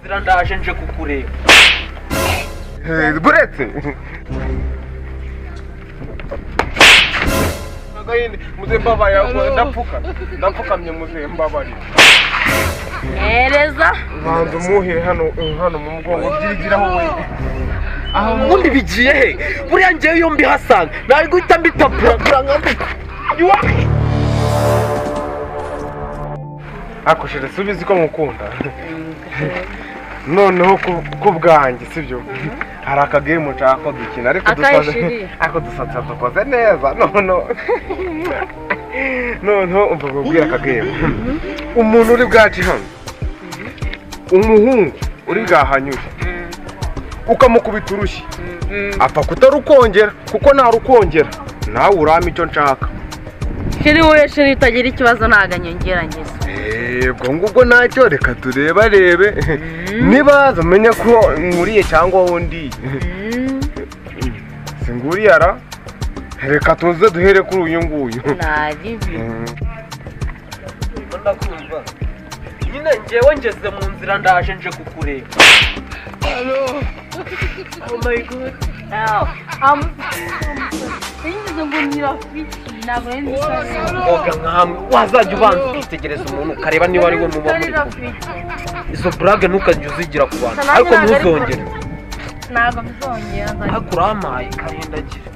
Nzira ndaje nje kukureba. Buretse agahinde muze mbabarira, ndapfuka ndapfukamye, muze mbabarira. Hereza. Banza umuhe hano hano mu mugongo, byigiraho we. Aho ubundi bigiye he? Buriya ngewe iyo mbihasanga nari guhita mbitapuragura nkambuka. Ariko chérie, si ubizi ko nkukunda? Noneho ku bwanjye, sibyo, hari akagame nshaka ko dukina, ariko Akahe, dusoze. Chérie? Ariko dusatsa dukoze neza. Noneho noneho umva nkubwire akagame. Umuntu uri bwaci hano, umuhungu uri bwahanyure ukamukubita urushyi, apfa kutarukongera, kuko ntarukongera nawe urampa icyo nshaka. Chérie wowe, chérie, utagira ikibazo, ntabwo anyongera ngeso. Ubwo ngubwo ntacyo, reka turebarebe nibaza umenye ko nkuriye cyangwa wowe undiye. Singuriye ara, reka tuze duhere kuri uyu nguyu. Naribi. Ndakumva nyine, ngewe ngeze mu nzira ndaje nje kukureba. Oh my God. Sinigeze ngo ni Rafiki, ntabwo nari nzi ko ari we. Oga nkamwe wazajya ubanza ukitegereza umuntu, ukareba niba ari we muba Ari muri kumwe. Rafiki. Izo burage ntukajye uzigira ku bantu. Nanjye Ariko ntabwo ari ntuzongere. Ntabwo bizongera, nzajya. Ariko urampaye karindagira.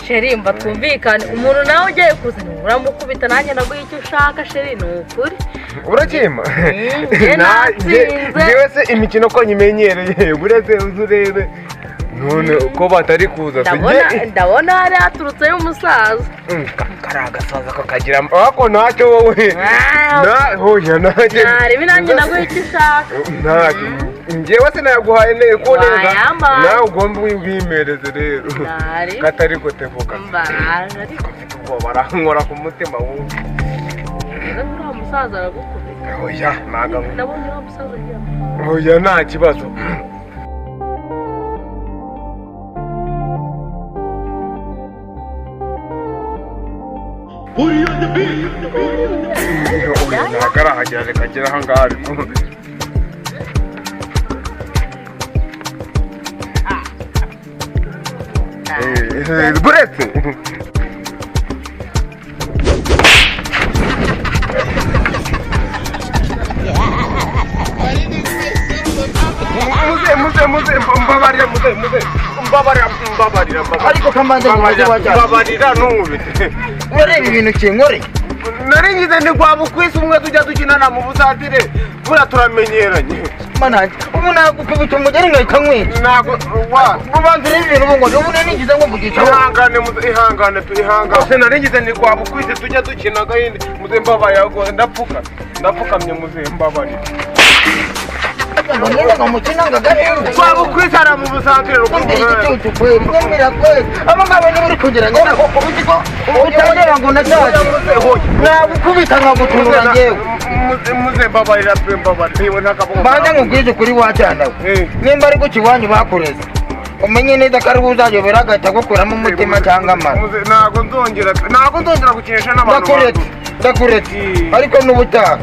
Chérie, mba twumvikane, umuntu nawe ugiye kuzana uramukubita, nanjye ndaguha icyo ushaka, chérie, ni ukuri. Urakima. Njye natsinze. Njyewe se imikino ko nyimenyereye, buretse uze urebe none ko batari kuza. Ndabona, ndabona hari haturutseyo umusaza. Kari agasaza kakagira, ariko ntacyo wowe. Ah. Na hoya ntacyo. Narebe, nanjye ndaguha icyo ushaka. Ntacyo, njyewe sinayaguhaye ko neza. Wayampaye. Nawe ugomba wimereze rero. Nari. Katari gutebuka. Mbaje ariko. Mfite ubwoba, arankora ku mutima wumva. Uriya musaza aragukubita. Oya, ntabwo. Ndabona uriya musaza agiye amafaranga. Oya, nta kibazo. Oya, ntabwo arahagera, reka agere aha ngaha ariko. Buretse. Muze, muze, muze, mbabarira, muze, muze, mbabarira, mbabarira, mbabarira. Ariko kamanze Mbabarira, nkubaze wajyanye. Mbabarira ntunkubite. Urareba ibintu kinkoreye. Nari ngize ni kwa bukwisi umwe tujya dukinana mu busatire, buriya turamenyeranye. Mana, ubu nagukubita umugeri nkahita nkwica. Ntabwo wa Ubanza urebe ibintu ubu ngo ubu nari ngo mvugisha. Ihangane muze, ihangane pe, ihangane. Nari ngize ni kwa bukwisi tujya dukina gahinde. Muze, mbabarira rwose, ndapfuka ndapfukamye, muze mbabarira. Ngo nyine ngo mukina ngo agahinde. Kwa bukwisi ara mu busatire. Imbere igitutu kweli, nyemera kweli, abo ngabo niba uri kugira ngo uzi ko utandeba ngo nashaje, nagukubita nkagutunura njyewe. Muze, muze, mbabarira pe, mbabarira, niba ntakaboko. Mbanza nkubwize ukuri wajyana we. Nimba ari guca iwanyu bakureze, umenye neza ko ari we uzayobera agahita agukuramo umutima cyangwa amara. Muze, ntabwo nzongera pe, ntabwo nzongera gukinisha n'abantu. Ndakuretse, ndakuretse. Ariko n'ubutaha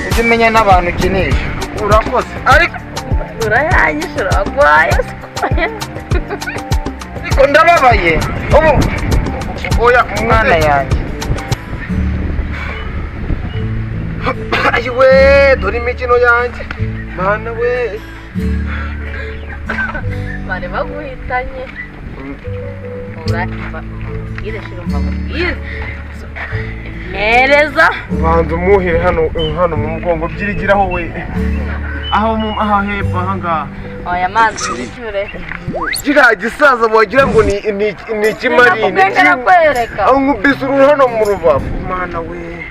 ujye umenya n'abantu ukinisha. Urakoze. Ariko Urayanyishyura, waguhaye. Ariko ndababaye ubu. Oya. Mwana yanjye. Ayiwe, dore imikino yanjye, mana we. Bari baguhitanye. Urambwire shira, umva mubwire, mpereza. Banza umuhe hano hano mu mugongo, byirigiraho we, aho mu aha hepfo aha ngaha. Oya, amazi yishyure. Kiriya gisaza wagira ngo ni ikimarine. Nakubwiye, nakwereka. Aho nkubise uru hano mu rubavu, mana we.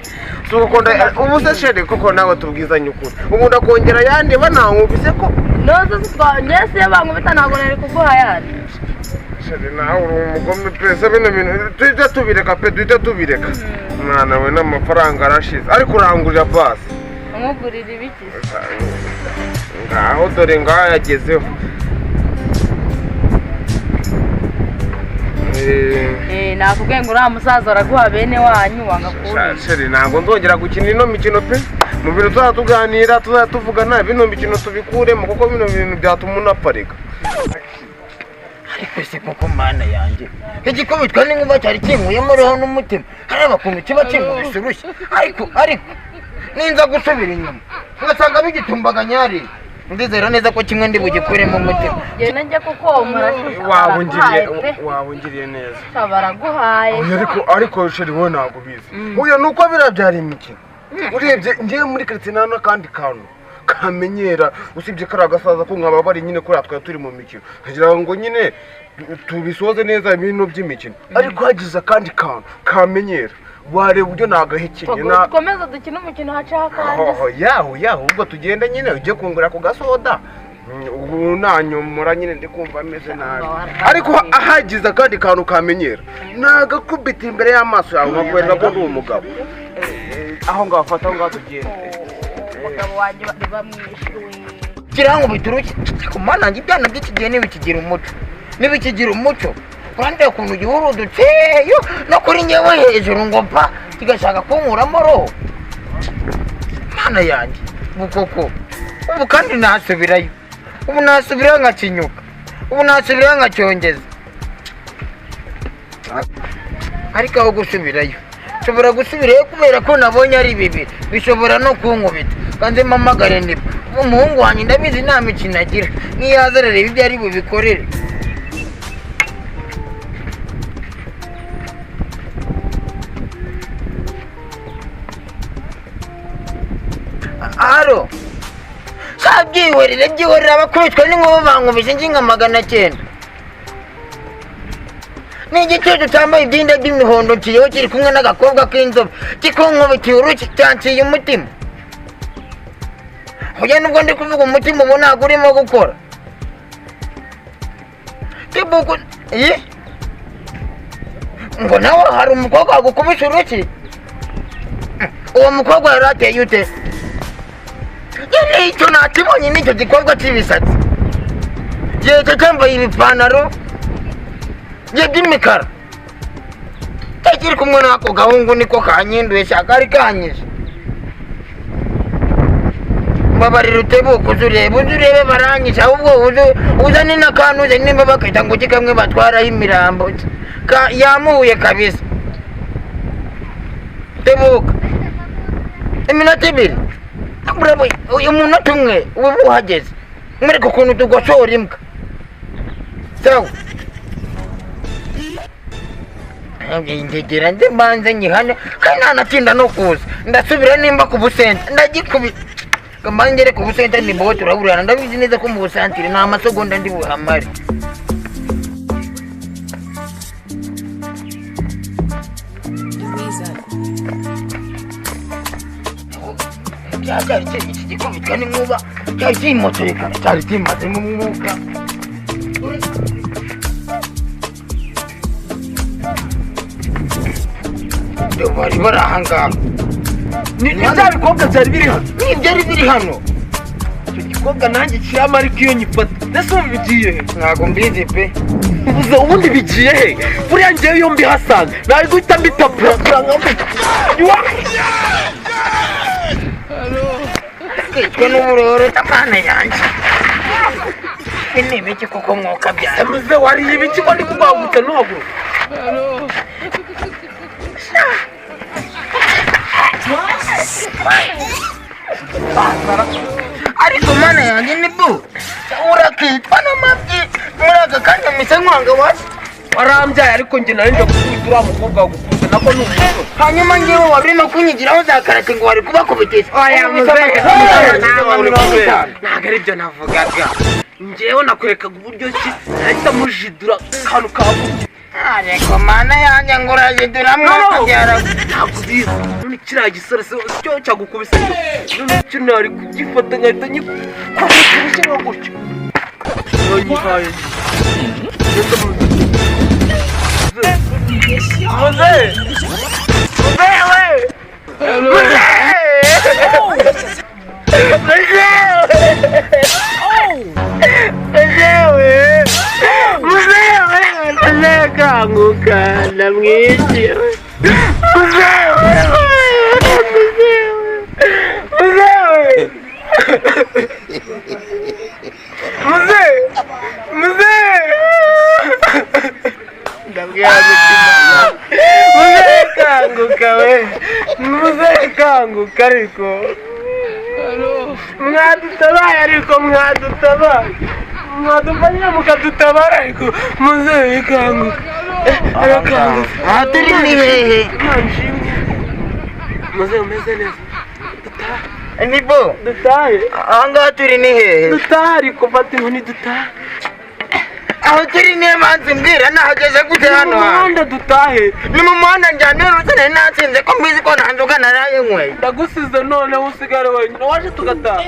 Si ugukunda ubu se chérie? Koko nawe tubwizanye ukuri, ubu ndakongera yandeba nankubise ko. Noze njye se bankubita, ntabwo nari kuguha yandi. Chérie, nawe uri umugome pe. Se bino bintu duhita tubireka pe, duhita tubireka, mwana we, n'amafaranga arashize, ariko urangurira basi. Umugurira ibiki? Ngaho dore ngaho yagezeho. Nakubwiye ngo uriya musaza araguha bene wanyu, wanga kuwurira. Chérie, ntabwo nzongera gukina ino mikino pe. Mu bintu tuzajya tuganira, tuzajya tuvugana, bino mikino tubikuremo, kuko bino bintu byatuma unaparika. Ariko se koko mana yanjye, igikubitwa n'inkuba cyari kinkuyemo roho n'umutima, hareba ukuntu kiba kinkubise urushyi. Ariko ninza gusubira inyuma ngasanga bigitumbaganya hariya, ndizera neza ko kimwe ndi bugikuremo umutima. Genda njya kukomora. Waba ungiriye, waba ungiriye neza. Baraguhaye. Oya, ariko chérie, wowe ntabwo ubizi. Oya, nuko biriya byari imikino. Urebye ngewe muri karitsiye nta n'akandi kantu kamenyera usibye kariya gasaza ko nkaba bari nyine kuriya twari turi mu mikino, kugira ngo nyine tubisoze neza ibintu by'imikino. Ariko hagize akandi kantu kamenyera, wareba uburyo nagahekenye na Dukomeze dukine umukino, hacaho akandi. Oh, yaho yaho, ubwo tugenda nyine ujye kungura ku gasoda. Ubu nanyomora nyine, ndi kumva ameze nabi, ariko ahagize akandi kantu kamenyera nagakubita imbere y'amaso yawe, nkakwereka ko ndi umugabo. Aho ngaho, fata aho ngaho tugende. Umugabo wanjye bamwishyuye. Kirankubita urushyi ku mana yanjye. Ibyana by'iki gihe ntibikigira umuco, ntibikigira umuco. Urandeba ukuntu igihuru duteyo no kuri ngewe hejuru ngo mpa, kigashaka kunkuramo roho. Mana yanjye, ubu koko ubu kandi nasubirayo, ubu nasubirayo nkakinyuka, ubu nasubirayo nkacyongeza. Ariko aho gusubirayo, nshobora gusubirayo kubera ko nabonye ari bibiri bishobora no kunkubita. Kandi mpamagare niba umuhungu wanjye, ndabizi nta mikino agira, niyo aza arareba ibyo ari bubikorere. Aro sa, byihorere, byihorere. Abakubitwa n'inkuba bankubise nginga 900. Ni igicucu cyambaye ibyenda by'imihondo, nciyeho kiri kumwe n'agakobwa k'inzobe, kikunkubitiye urushyi, cyanciye umutima. Hoya, nubwo ndi kuvuga, umutima ubu ntabwo urimo gukora. Tibuku iyi ngo nawe hari umukobwa wagukubise urushyi. Uwo mukobwa yari ateye ute? Nicyo nakibonye, nicyo gikobwa cy'ibisatsi yecyo cyambaye ibipantaro bye by'imikara, kiri kumwe n'ako gahungu, niko kanyinduye shaka ari kanyije. Mbabarira utebuka, uze urebe, uze urebe, baranyishe. Ahubwo uze uzane n'akantu, uze nimba bakita ngo uki kamwe batwaraho imirambo. Yamuhuye kabisa. Tebuka iminota 2, uyu munota umwe uba uhageze, mwereka ukuntu tugosora imbwa. Sawa, ngegera nze mbanze nyihane, kandi ntanatinda no kuza ndasubira. Nimba ku busenta ndagikubita, mbanze ngere ku busenta, nimba turaburana. Ndabizi neza ko mu busantire nta masegonda ndi buhamare. Cyari iki gikubitwa n'inkuba cyari kimotoye kare, cyari kimazemo umwuka. Bari bari ahangaha. Ni bya bikobwa byari biri hano? Ni ibyari biri hano. Icyo gikobwa nanjye kirama, ariko iyo nyifata ndetse ubu bigiye he? Ntabwo mbizi pe. Ubuze ubundi bigiye he? Buriya ngewe iyo mbihasanga nari guhita mbitapura. Kwicwa n'uburoro, mana yanjye, ibi ni ibiki koko mwuka byanjye? Muze, wariye ibiki ko ndi kugwagutsa ntuhaguruke? Ariko mana yanjye, ni bu urakitwa n'amabyi muri aka kanya mise nkwanga wasi. Warambyaye, ariko njye nari nje gukubita uriya mukobwa wagukubise, nako ni umusore. Hanyuma ngewe wari urimo kunyigiraho za karate ngo wari kubakubitisha. Oya muzehe, 50. Ntabwo aribyo navugaga. Njyewe nakwerekaga uburyo ki nahita mujidura akantu kagutse. Ariko mana yanjye, ngo urajidura mwakabyara. Ntabwo ubizi. None kiriya gisore se cyo cyagukubise cyo, none cyo nari kugifata nkahita nyikubita urushyiraho gutyo. Nonyihaye muzehe, muzehe we, muzehe, muzehe we, muzehe we, muzehe, kanguka, ndamwishyura. Muzehe we, muzehe we, muzehe. Muzehe, muzehe, Ndabwira mutima. Muzehe, kanguka we, muzehe, kanguka. Ariko mwadutabaye, ariko mwadutabaye, mwadufashije mukadutabara. Ariko muzehe, kanguka, arakanguka. Aha turi ni hehe? Imana ishimwe, muzehe, umeze neza. Ni bo. Dutahe. Aha ngaha turi ni hehe? Dutahe, ariko fata inkoni, dutahe. Aho turi niyo mpamvu, mbwira, nahageze gute Ni hano mu hantu? muhanda, dutahe. Ni mu muhanda, njyana urutse nari natsinze, ko mbizi ko nta nzoga naraye nyweye. Ndagusize noneho, usigare wenyine. Waje tugataha.